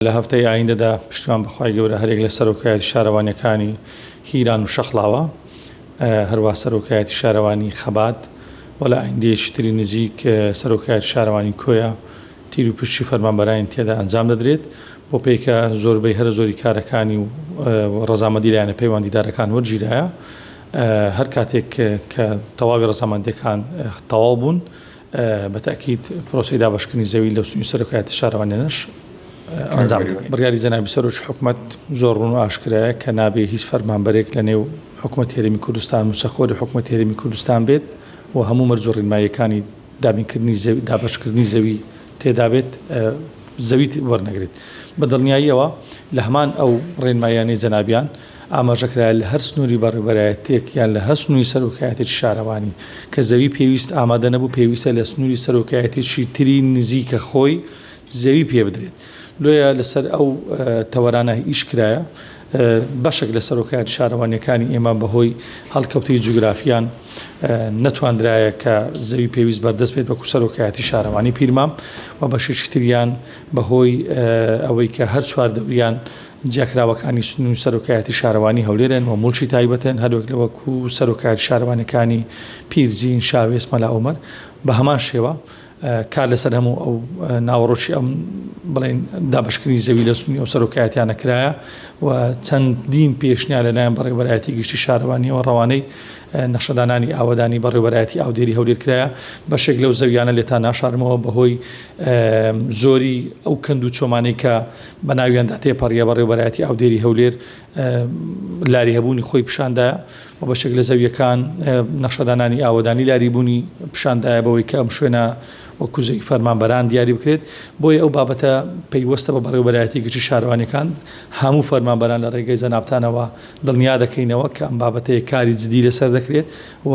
لە هەفتەی ئایندەدا پشتیوان بە خوای گەورە هەریەک لە سەرۆکایەتی شارەوانیەکانی هیران و شەقڵاوە هەروا سەرۆکایەتی شارەوانی خەبات و لە ئایندەیەکی تری نزیک سەرۆکایەتی شارەوانی کۆیە تیر و پشکی فەرمانبەرانی تێدا ئەنجام دەدرێت بۆ پێی کە زۆربەی هەرە زۆری کارەکانی و ڕەزامەندی لایەنە پەیوەندیدارەکان وەرگیرایە هەر کاتێک کە تەواوی ڕەزامەندیەکان تەواو بوون بە تەئکید پرۆسەی دابەشکردنی زەوی لەو سنووری سەرۆکایەتی شارەوانیانەش ئەنجام دەدرێت. بڕیاری جەنابی سەرۆکی حکومەت زۆر ڕوون و ئاشکرایە کە نابێ هیچ فەرمانبەرێک لە نێو حکومەتی هەرێمی کوردستان مووچەخۆری حکومەتی هەرێمی کوردستان بێت و هەموو مەرج و ڕێنماییەکانی دابینکردنی زەوی دابەشکردنی زەوی تێدابێت زەوی وەرنەگرێت. بە دڵنیاییەوە لە هەمان ئەو ڕێنماییانەی جەنابیان ئاماژە کرایە لە هەر سنووری بەڕێوەبەرایەتییەک یان لە هەر سنووری سەرۆکایەتیی شارەوانی کە زەوی پێویست ئامادە نەبوو پێویستە لە سنووری سەرۆکایەتیی تری نزیکە خۆی زەوی پێ بدرێت لۆیە لەسەر ئەو تەوەرانە ئیش کرایە بەشێک لە سەرۆکایەتی شارەوانییەکانی ئێمە بەهۆی هەڵکەوتەی جوگرافیان نەتواندرایە کە زەوی پێویست بەردەست بێت وەکو سەرۆکایەتی شارەوانی پیرمام و بەشێکی تریان بەهۆی ئەوەی کە هەر چواردەوریان جیاکراوەکانی سنوور سەرۆکایەتی شارەوانی هەولێرن و موڵکی تایبەتن هەروەک لە وەکو سەرۆکایەتی شارەوانیەکانی پیرجین، شاوێس، مەلا عومەر بە هەمان شێوە کار لەسەر هەموو ئەو ناوەڕۆکی ئەم بڵێن دابەشکردنی زەوی لە سنووری ئەو سەرۆکایەتیانە کرایە و چەندین پێشنیار لەلایەن بەڕێوەبەرایەتی گشتی شارەوانیەوە ڕەوانەی نەخشەدانانی ئاوەدانی بەڕێوەبەرایەتی ئاودێری هەولێر کرایە بەشێک لەو زەویانە لێتان ناشارمەوە بەهۆی زۆری ئەو کەند و چۆمانەی کە بە ناویاندا تێپەڕیە بەڕێوەبەرایەتی ئاودێری هەولێر لاری هەبوونی خۆی پیشاندایە و بەشێک لە زەویەکان نەخشەدانانی ئاوەدانی لاری بوونی پیشاندایە بەوەی کە ئەم شوێنە وەکو زەوی فەرمانبەران دیاری بکرێت بۆیە ئەو بابەتە پەیوەستە بە بەڕێوەبەرایەتی گشتی شارەوانیەکان هەموو فەرمانبەران لە ڕێگەی جەنابتانەوە دڵنیا دەکەینەوە کە ئەم بابەتەیە کاری جدی لەسەر دەکرێت و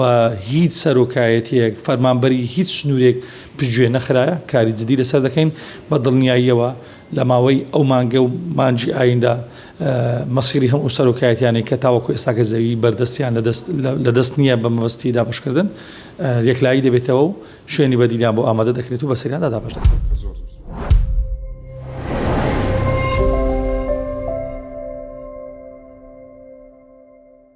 هیچ سەرۆکایەتیەک فەرمانبەری هیچ سنوورێک پشتگوێ نەخرایە کاری جدی لەسەر دەکەین بە دڵنیاییەوە لە ماوەی ئەو مانگە و مانگی ئایندە مەسیری هەموو ئەو سەرۆکایەتیانەی کە تاوەکو ئێستاکە زەوی بەردەستیان لەدەست نییە بە مەبەستی دابەشکردن یەکلایی دەبێتەوە و شوێنی بەدیلیان بۆ ئامادە دەکرێت و بەسەریاندا دابەش دەکرێت.